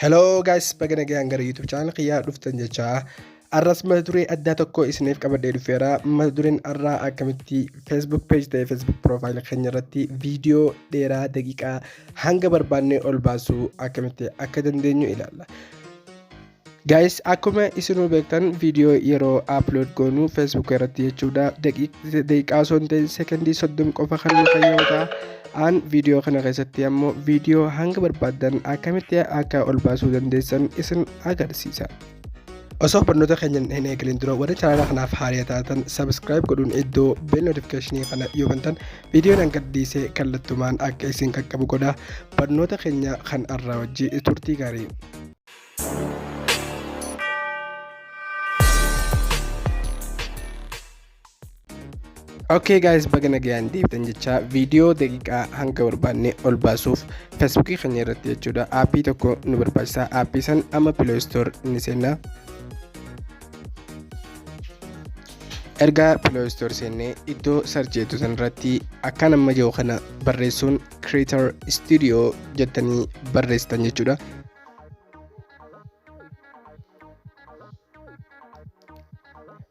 Hello guys, baga nagaan gara YouTube channel kiyyaa dhuftan jechaa arras mata duree addaa tokko isiniif qabadhee dhufeera. Mata dureen arraa akkamitti Facebook page ta'e Facebook profile keenya irratti viidiyoo dheeraa daqiiqaa hanga barbaanne ol baasuu akkamitti akka dandeenyu ilaalla. Guys, akkuma isinuu beektan viidiyoo yeroo upload goonu Facebook irratti jechuudha daqiiqaa osoo hin ta'in sekondii 30 qofa kan nu fayyadu ta'a. Aan viidiyoo kana keessatti ammoo viidiyoo hanga barbaaddan akkamitti akka ol baasuu dandeessan isin agarsiisa. Osoo barnoota keenya hin eegalin dura warri chaanala kanaaf haaraa taatan subscribe godhuun iddoo bell notification kana yoo bantan viidiyoon an gadhiise kallattumaan akka isin qaqqabu godha. Barnoota keenya kan har'aa wajji turtii gaarii. Okay guys, baga nagayaan deebitan jecha viidiyoo daqiiqaa hanga barbaanne ol baasuuf Facebookii keenya irratti jechuudha aappii tokko nu barbaachisa. Aappii san amma Play Store ni seenna. Erga Play Store seennee iddoo search jettu san irratti akkaan amma jiru kana barreessuun Creator Studio jettanii barreessitan jechuudha.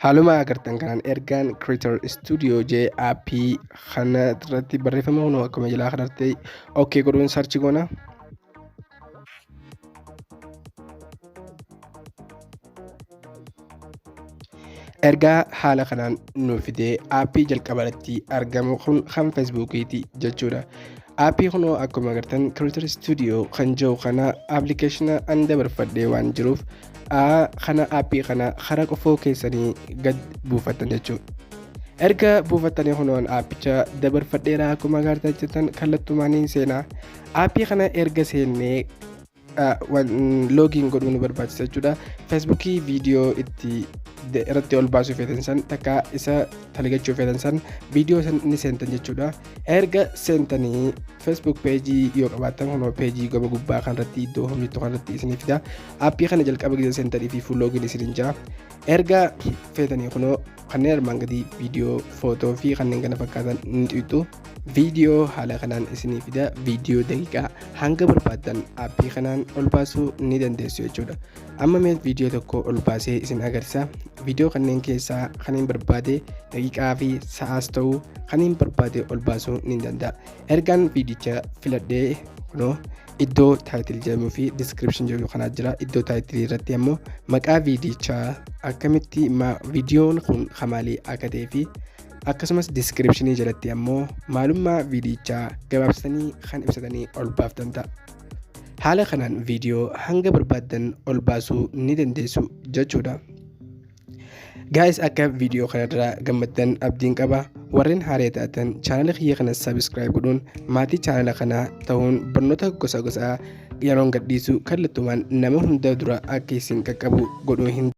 Haaluma agartan kanaan ergaan Creator Studio jee aappii kana irratti barreeffama kunoo akkuma jalaa kanatti OK godhuun search goona. Ergaa haala kanaan nu fidee aappii jalqaba irratti argamu kun kan Feesbuukiiti jechuudha. Aappii kunoo akkuma agartan Creator Studio kan jiru kana appilikeeshina an dabarfadhee waan jiruuf kana aappii kana karaa qofoo keessanii gad buufattan jechuudha. Erga buufattanii kunoon aappicha dabarfadheera akkuma agartan jettan kallattumaan seenaa. Aappii kana erga seennee loogiin godhuu nu barbaachisa jechuudha. Feesbuukii viidiyoo itti irratti ol baasuu feetan san takka isa talgachuu feetan san viidiyoo san ni seentan jechuudha. Erga seentanii Facebook peejii yoo qabaattan kunoo peejii gama gubbaa kanarratti iddoo hojjettu kanarratti isinii fida. Aappii kana jalqaba gisa seentanii fi fuul loogiin isiniin jira. Erga feetanii kunoo kanneen armaan gadii viidiyoo, footoo fi kanneen kana fakkaatan ni tuqxu. Viidiyoo haala kanaan isinii fida. Viidiyoo daqiiqaa hanga barbaaddan aappii kanaan ol baasuu ni dandeessu jechuudha. Amma mee viidiyoo tokko ol baasee isin agarsiisa. Viidiyoo kanneen keessaa kanneen barbaade daqiiqaa fi sa'aas ta'uu kanneen barbaade ol baasuu ni danda'a. Ergaan viidicha filadhee kunoo iddoo taayitil jedhamuu fi diskiripshin jedhu kanaa jira. Iddoo taayitilii irratti ammoo maqaa viidichaa akkamitti viidiyoon kun kamaalii akka ta'ee fi akkasumas diskiripshinii jalatti ammoo maalummaa viidiyichaa gabaabsanii kan ibsatanii ol baaftan ta'a. Haala kanaan viidiyoo hanga barbaaddan ol baasuu ni dandeessu jechuudha. Gaayis akka viidiyoo kanarraa gammaddan abdiin qaba. Warreen haaraa taatan chaanala kiyya kana sabiskiraayib godhuun maatii chaanala kanaa ta'uun barnoota gosa gosaa yeroon gadhiisu kallattumaan nama hunda dura akka isin qaqqabu godhuu hin.